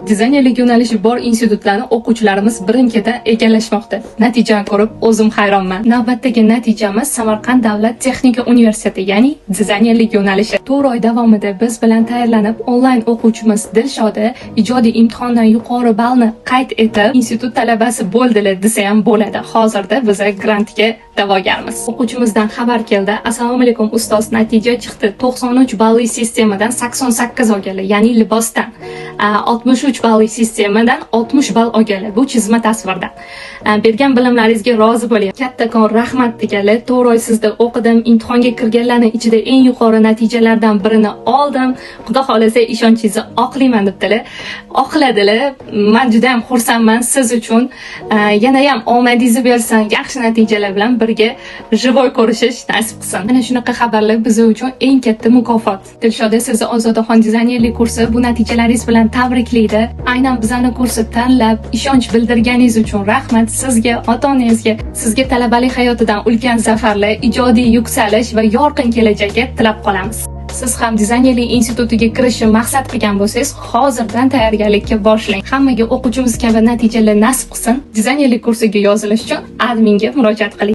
Dizaynerlik yo'nalishi bor institutlarni o'quvchilarimiz birin-ketin egallashmoqda. Natijani ko'rib o'zim hayronman. Navbatdagi natijamiz Samarqand davlat texnika universiteti, ya'ni dizaynerlik yo'nalishi. 4 oy davomida biz bilan tayyorlanib, onlayn o'quvchimiz Dilshoda ijodiy imtihondan yuqori ballni qayd etib, institut talabasi bo'ldilar desa ham bo'ladi. Hozirda biz grantga da'vogarmiz. O'quvchimizdan xabar keldi. "Assalomu alaykum, ustoz, natija chiqdi. 93 balli sistemadan 88 olganlar, ya'ni libosdan. 63 balli sistemadan 60 ball olganlar. Bu chizma tasvirdan. Bergan bilimlaringizga rozi bo'ling. Kattakon rahmat" deganlar. "4 oy sizda o'qidim, imtihonga kirganlarning ichida eng yuqori natijalardan birini oldim. Xudo xohlasa, ishonchingizni oqlayman" debdilar. Oqladilar. Men juda ham xursandman siz uchun. Yana ham omadingizni bersin, yaxshi natijalar bilan birga живой ko'rishish nasib qilsin. Mana shunaqa xabarlar biz uchun eng katta mukofot. Dilshoda, sizni Ozodaxon dizaynerlik kursi bu natijalaringiz bilan tabriklaydi. Aynan bizani kursni tanlab, ishonch bildirganingiz uchun rahmat sizga, ota-onangizga. Sizga talabalik hayotidan ulkan zafarlar, ijodiy yuksalish va yorqin kelajakka tilab qolamiz. Siz ham dizaynerlik institutiga kirishni maqsad qilgan bo'lsangiz, hozirdan tayyorgarlikka boshlang. Hammaga o'quvchimiz kabi natijalar nasib qilsin. Dizaynerlik kursiga yozilish uchun adminga murojaat qiling.